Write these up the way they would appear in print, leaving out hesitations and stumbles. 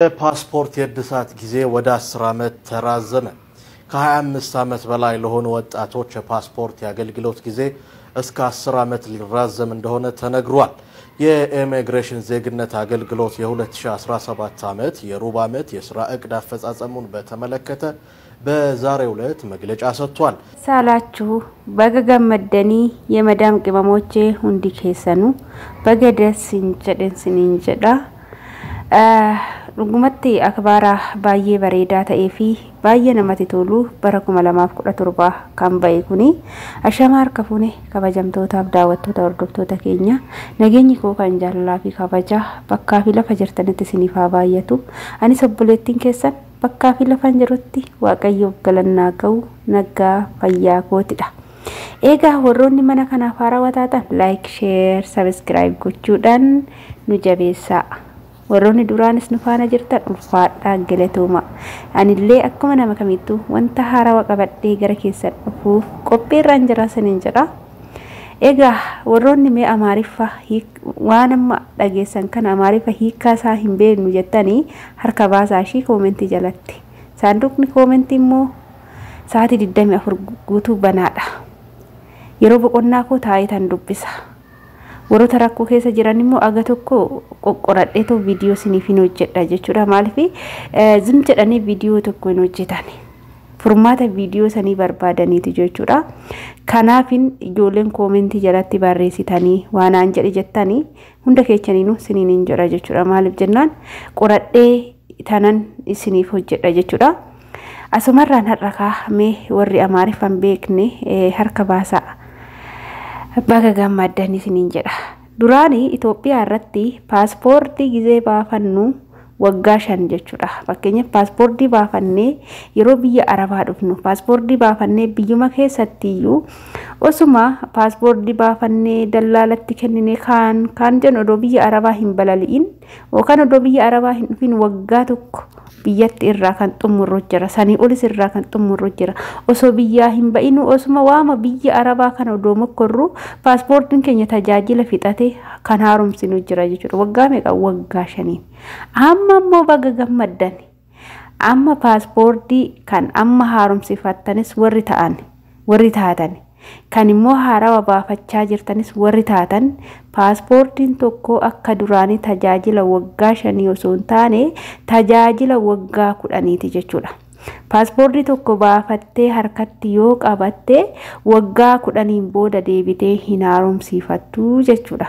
የፓስፖርት የእድሳት ጊዜ ወደ 10 ዓመት ተራዘመ። ከ25 ዓመት በላይ ለሆኑ ወጣቶች የፓስፖርት የአገልግሎት ጊዜ እስከ 10 ዓመት ሊራዘም እንደሆነ ተነግሯል። የኢሚግሬሽን ዜግነት አገልግሎት የ2017 ዓመት የሩብ ዓመት የስራ እቅድ አፈጻጸሙን በተመለከተ በዛሬው ዕለት መግለጫ ሰጥቷል። ሳላችሁ baga gammaddanii የመዳም ቅመሞቼ hundi keessanuu baga ደስ jedhen siniin jedha. Dhugumatti akbaara baay'ee bareedaa ta'ee fi baay'ee namatti tolu bara 2017 kan ba'e kuni ashama harka fuune kabajamtootaaf daawwattoota hordoftoota keenya nageenyi koo kan jaalalaa fi kabajaa bakkaa fi lafa jirtanitti isiniif haa baay'atu. Anis obboleettiin keessan bakkaa fi lafan jirutti Waaqayyoof galannaa ga'u nagaa fayyaa kootidha. Egaa warroonni mana kanaaf haarawaa taatan like, share, subscribe gochuudhaan nu jabeessaa. Warroonni duraanis nu faana jirtan ulfaadhaa galatooma. Anillee akkuma nama kamittuu wanta haarawaa qabadhee gara keessan dhufuuf qophiirraan jira saniin jedha. Egaa warroonni mee Amaariffa waan amma dhageessan kana Amaariffa hiikkaa isaa hin beeknu jettanii harka baasaa ishii koomentii jalatti. Saanduqni koomentii immoo sa'aatii 24 guutuu banaadha. Yeroo boqonnaa koo taa'ee tan dubbisa. Warroota rakkoo keessa jiran immoo aga tokko qoqqoradheetoo viidiyoo isiniif hin hojjedha jechuudha. Maaliif zim jedhanii viidiyoo tokko hin hojjetan. Furmaata viidiyoo sanii barbaadaniiti jechuudha. Kanaafin ijoolleen koomentii jalatti barreessitanii waan aan jedhe jettanii hunda keessaniinuu isiniin hin jedha jechuudha. Maaliif jennaan qoradhee tanan isiniif hojjedha jechuudha. Asumarraan har'a kaa'amee warri Amaariffaan beekne harka baasaa. Baga gammaddan isiniin jedha. Duraanii Itoophiyaa irratti paaspoortii gizee baafannu waggaa 5 jechuudha. Fakkeenyaaf paaspoortii baafannee yeroo biyya Arabaa dhufnu paaspoortii baafannee biyyuma keessattiyyuu osuma paaspoortii baafannee dallaalatti kenninee kaan kaan jennu odoo biyya Arabaa hin balali'in yookaan odoo biyya Arabaa hin dhufin waggaa 1 biyyatti irraa kan xumurru jira. Sanii olis irraa kan xumurru jira. Osoo biyyaa hin ba'inu osuma waama biyya Arabaa kana odoo mokkorru paaspoortiin keenya tajaajila fixate kan haaromsinu jira jechuudha. Waggaa meeqa? Waggaa 5. Amma immoo baga gammaddan. Amma paaspoortii kan amma haaromsifattanis warri ta'an warri taatan kan immoo haarawa baafachaa jirtanis warri taatan paaspoortiin tokko akka duraanii tajaajila waggaa 5 osoo hin taane tajaajila waggaa 10 jechuudha. Paaspoortii tokko baafattee harkatti yoo qabatte waggaa 10 booda deebitee hin haaromsiifattu jechuudha.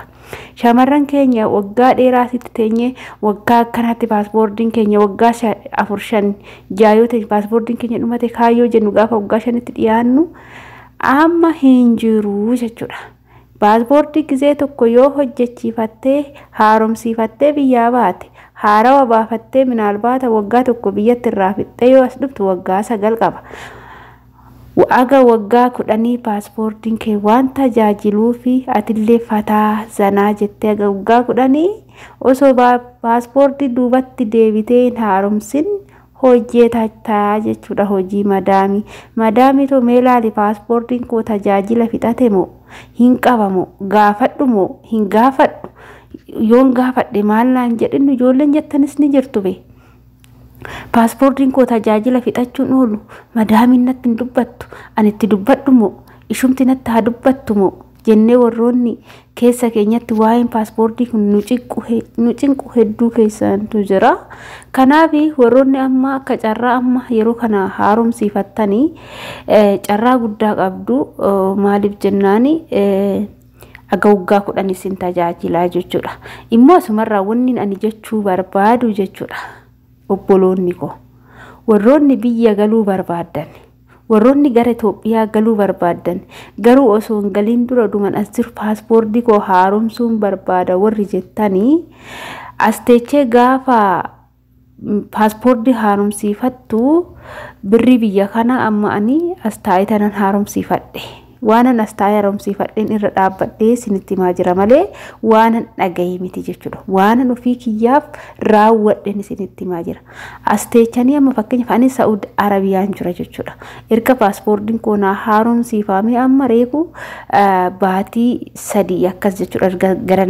Shamarran keenya waggaa dheeraa sitti teenye waggaa akkanaatti paaspoortiin keenya waggaa 4 5 6 yoo ta'e paaspoortiin keenya dhumate kaayyoo jennu gaafa waggaa 5tti dhiyaannu amma hin jiru jechuudha. Paaspoortii gizee tokko yoo hojjechiifattee haaromsiifattee biyyaa baate haarawa baafattee minaalbaata waggaa 1 biyyatti irraa fixxee yoo as dhuftu waggaa 9 qaba. Aga waggaa 10 paaspoortiin kee waan tajaajiluu fi atillee fataa zanaa jettee aga waggaa 10 osoo paaspoortii duubatti deebitee hin haaromsin hojjetataa jechuudha. Hojii madaamii. Madaamii too mee ilaali paaspoortiin koo tajaajila fixate moo hin qabamu gaafadhu moo hin gaafadhu yoon gaafadhe maal naan jedhin ijoolleen jettanis ni jirtu be. Paaspoortiin koo tajaajila fixachuun oolu madaamiin natti hin dubbattu ani itti dubbadhu moo ishumti natti haa dubbattu moo jennee warroonni keessa keenyatti waa'een paaspoortii kun nu cinqu hedduu keessantu jira. Kanaaf warroonni amma akka carraa amma yeroo kana haaromsiifattanii carraa guddaa qabdu. Maaliif jennaani aga waggaa 10 isin tajaajilaa jechuudha. Immoo asumarraa wanni ani jechuu barbaadu jechuudha. Obboloonni koo warroonni biyya galuu barbaadan warroonni gara Itoophiyaa galuu barbaadan garuu osoo hin galiin dura dhuman as jiru paaspoortii koo haaromsuun barbaada warri jettanii as teechee gaafa paaspoortii haaromsiifattu birrii biyya kana amma ani as taa'ee tanan haaromsiifadhe. Waanan as taa'ee haaromsiifadheen irra dhaabbadhee isinitti himaa jira malee waanan dhaga'e miti jechuudha. Waanan ofii kiyyaaf raawwadheen isinitti himaa jira. As teechanii amma fakkeenyaaf ani Saa'ud Arabiyaan jira jechuudha. Erga paaspoortiin koo naa haaromsiifamee amma reefu baatii 3 akkas jechuudha. Erga gara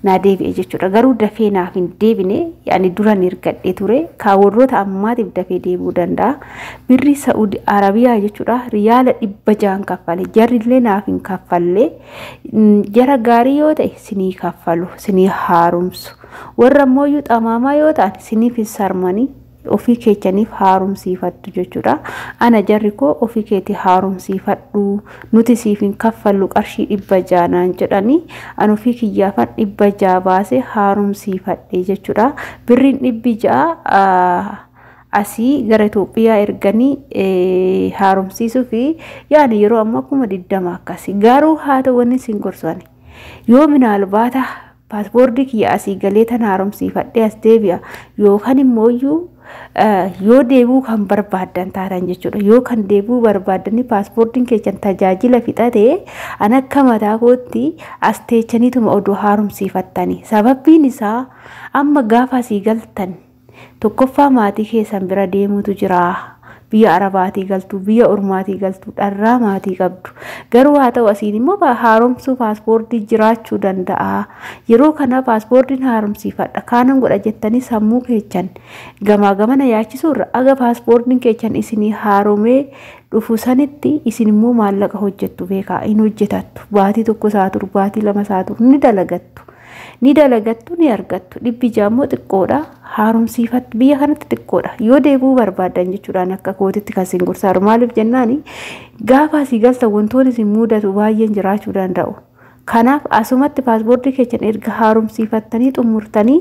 Naa deebi'e jechuudha. Garuu dafee naaf hin deebine, yaani duran ergadhee ture. Kaawwarroota ammaatiif dafee deebi'uu danda'a. Birri Saa'udi Arabiyaa jechuudha. Riyaala 600 kaffale. Jarrillee naaf hin kaffalle. Jara gaarii yoo ta'e sinii kaffalu, sinii haaromsu. Warra ammoo xamaamaa yoo ta'an siniif hin sarmanii ofii keechaniif haaromsiifattu jechuudha. Ana jarri koo ofii keetii haaromsiifadhu, nuti siif hin kaffallu, qarshii 600 naan jedhanii, an ofii kiyyaafan 600 baasee haaromsiifadhe jechuudha. Birriin 600 asii gara Itoophiyaa erganii haaromsiisuu fi yaani yeroo ammaa 20,000 akkasi. Garuu haa ta'u, wanni isin gorsani, yoo minaalbaata paaspoortii kiyya asii galee tan haaromsiifadhee as deebi'a yookaan immoo yoo deebi'uu kan barbaaddan taatan jechuudha. Yoo kan deebi'uu barbaaddanii paaspoortiin keessan tajaajila fixate, an akka mataa kootti as teechaniituma oduu haaromsiifattanii. Sababbiin isaa amma gaafa asii galtan tokkoffaa maatii keessan bira deemuutu jira. Biyya Arabaatii galtu, biyya Ormaatii galtu, dharraa maatii qabdu. Garuu haa ta'u, asiin immoo haaromsuu paaspoortii jiraachuu danda'a. Yeroo kana paaspoortiin haaromsiifadha kaanan godha jettanii sammuu keechan gamaa gamana yaachisuurra, aga paaspoortiin keechan isinii haaromee dhufu sanitti isin immoo maallaqa hojjettu, beekaa hin hojjetattu. Baatii 1 isaa turu, baatii 2 isaa turu, ni dalagattu. Ni dalagattu, ni argattu. 600 immoo xiqqoodha. Haaromsiifattu biyya kanatti xiqqoodha. Yoo deebi'uu barbaaddan jechuudhaan akka kootitti kan isin gorsaaru. Maaliif jennaani, gaafa asii galtan wantoonni isin mudatu baay'een jiraachuu danda'u. Kanaaf asumatti paaspoortii keessan erga haaromsiifattanii xumurtanii,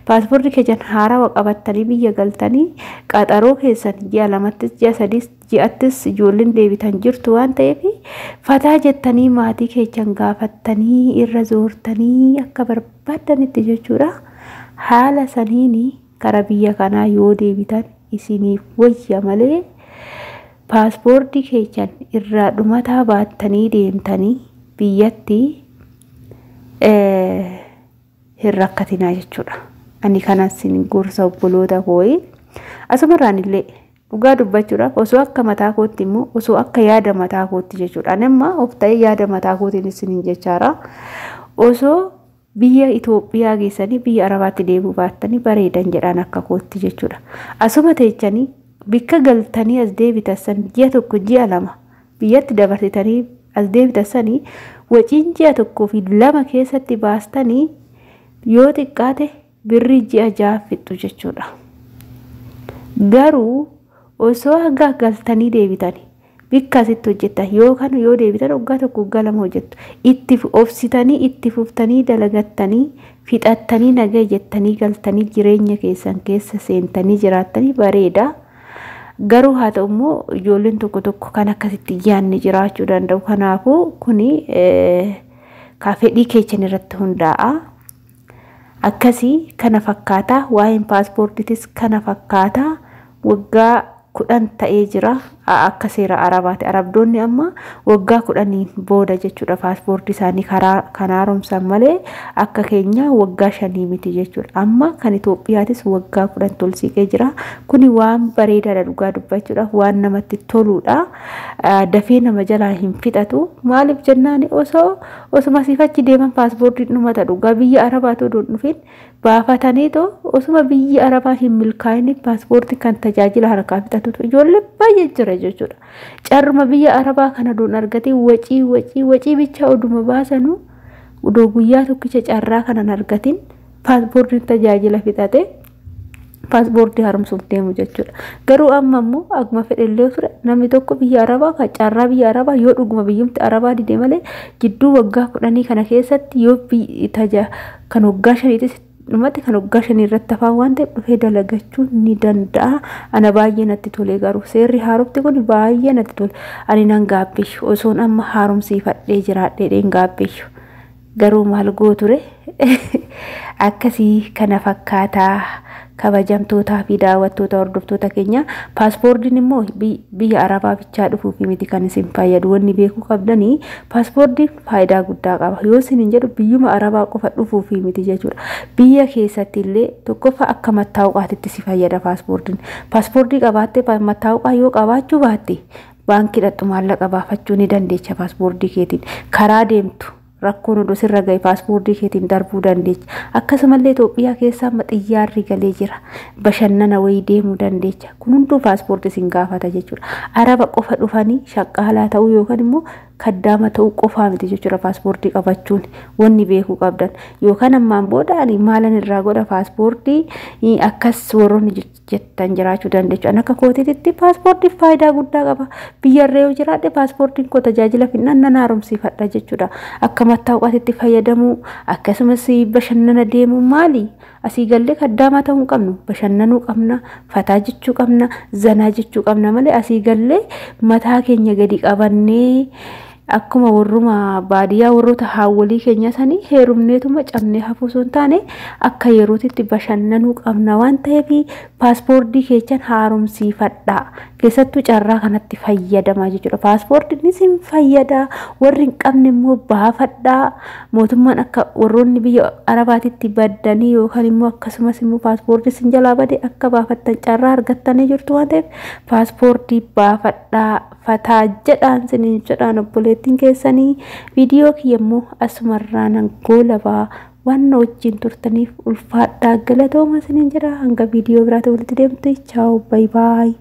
paaspoortii keessan haarawaa qabattanii biyya galtanii, qaxaroo keessan ji'a 2ttis, ji'a 3s, ji'attis ijoolleen deebitan jirtu waan ta'eef, fataa jettanii maatii keessan gaafattanii irra zoortanii akka barbaaddanitti jechuudha. Haala saniin gara biyya kanaa yoo deebitan isiniif wayya malee, paaspoortii keessan irraa dhumataa baattanii deemtanii biyyatti hin rakkatinaa jechuudha. Ani kanan isin gorsa, obboloota kooyi. Asumarraan illee dhugaa dubbachuudhaaf, osoo akka mataa kootti immoo, osoo akka yaada mataa kootti jechuudha. Ani amma of ta'ee yaada mataa kootiin isiniin jechaara. Osoo biyya Itoophiyaa geessanii biyya Arabaatti deemuu baattanii bareedan jedhaan akka kootti jechuudha. Asuma teechanii bikka galtanii as deebitan san ji'a 1, ji'a 2 biyyatti dabarsitanii as deebitan sanii, waciin ji'a 1 fi 2 keessatti baastanii yoo xiqqaate birrii ji'a 6 fixxu jechuudha. Garuu osoo haga galtanii deebitanii bikka asitti hojjettan yookaan yoo deebitan waggaa 1, waggaa 2 hojjettu, itti obsitanii itti fuftanii dalagattanii fixattanii nagaa jettanii galtanii jireenya keessan keessa seentanii jiraattanii bareeda. Garuu haa ta'u immoo ijoolleen tokko tokko kan akkasitti yaadne jiraachuu danda'u. Kanaafuu kuni ka fedhii keessan irratti hundaa'a. Akkasii kana fakkaataa, waa'een paaspoortiitis kana fakkaataa. Waggaa 10 ta'ee jira akka seera Arabaati. Arabdoonni amma waggaa 10n booda jechuudha paaspoortii isaanii karaa kan haaromsan malee akka keenya waggaa 5 miti jechuudha. Amma kan Itoophiyaatis waggaa 10 tolsiiqee jira. Kuni waan bareedaadha, dhugaa dubbachuudhaaf waan namatti toluudha. Dafee nama jalaa hin fixatu. Maaliif jennaan, osoo osuma asiifachi deeman paaspoortiin dhumata. Dhugaa biyya Arabaatu odoo hin dhufin baafataniitoo osuma biyyi Arabaa hin milkaa'in paaspoortii kan tajaajila harkaa fixatutu ijoollee baay'ee jira jechuudha. Carruma biyya Arabaa kana doon argatee wacii wacii wacii bichaa oduma baasanu, odoo guyyaa tokkicha carraa kanan argatin paaspoortiin tajaajila fixate paaspoortii haaromsuuf deemu jechuudha. Garuu amma immoo akkuma fedhellee ture namni tokko biyya Arabaa kan carraa biyya Arabaa yoo dhuguma biyyumti Arabaa dide malee, jidduu waggaa 10 kana keessatti yoo kan waggaa 5tis dhumatti, kan waggaa 5 irratti hafaa waan ta'eef dhufee dalagachuu ni danda'a. Ana baay'ee natti tole, garuu seerri haaromti kun baay'ee natti tole. Ani nan gaabbeessu, osoon amma haaromsiifadhee jiraadhee gaabbeessu. Garuu maal gooture, akkasii kana fakkaataa, kabajamtootaa fi daawwattoota hordoftoota keenya. Paaspoortiin immoo biyya Arabaa bichaa dhufuuf miti kan isin fayyadu. Wanni beekuu qabdanii, paaspoortiin faayidaa guddaa qaba yoo isin hin jedhu, biyyuma Arabaa qofa dhufuuf miti jechuudha. Biyya keessatti illee tokkoffaa akka mattaawqaatitti si fayyada paaspoortiin. Paaspoortii qabaattee mattaawqaa yoo qabaachuu baatte, baankii dhaqxu maallaqa baafachuu ni dandeecha paaspoortii keetiin karaa deemtu. Rakkoon odoo sirra ga'e paaspoortii keetiin darbuu dandeecha. Akkasumallee Itoophiyaa keessaa amma xiyyaarri galee jira. Bashannana wayii deemuu dandeecha. Kun hunduu paaspoortii sin gaafata jechuudha. Araba qofa dhufanii shaqqaalaa ta'uu yookaan immoo kaddaama ta'uu qofaa miti jechuudha paaspoortii qabachuun wanni beekuu qabdan. Yookaan ammaan booda ani maalan irraa godha paaspoortii akkas warroonni jettan jiraachuu dandeechu. Ani akka kootiitti paaspoortiin faayidaa guddaa qaba. Biyyarra yoo jiraadhe paaspoortiin koo tajaajila finnaan nan haaromsiifadha jechuudha. Akka mattaawqaatitti fayyadamuu akkasumas bashannana deemuu maali? Asii gallee kaddaamaa ta'uu hin qabnu. Bashannanuu qabna, fataa jechuu qabna, zanaa jechuu qabna malee asii gallee mataa keenya gadi qabannee akkuma warruma baadiyyaa warroota haawwolii keenya sanii heerumneetuma cabnee hafuu osoo hin taane akka yerootitti bashannanuu qabna waan ta'eef paaspoortii keessan haaromsiifadhaa. Keessattuu carraa kanatti fayyadamaa jechuudha. Paaspoortiin isin fayyada, warri hin qabne immoo baafadhaa. Mootummaan akka warroonni biyya Arabaatitti baddanii yookaan immoo akkasumas immoo paaspoortii isin jalaa bade akka baafattan carraa argattanii jirtu waan ta'eef paaspoortii baafadhaa. Fataa jedhaan isiniin jedhaan obboleettiin keessanii viidiyoo kiyya immoo asumarraa nan goolabaa waan na wajjin turtaniif ulfaadhaa galatooma isiniin jedha. Hanga viidiyoo biraatti walitti deemte, chaawu, baay baay.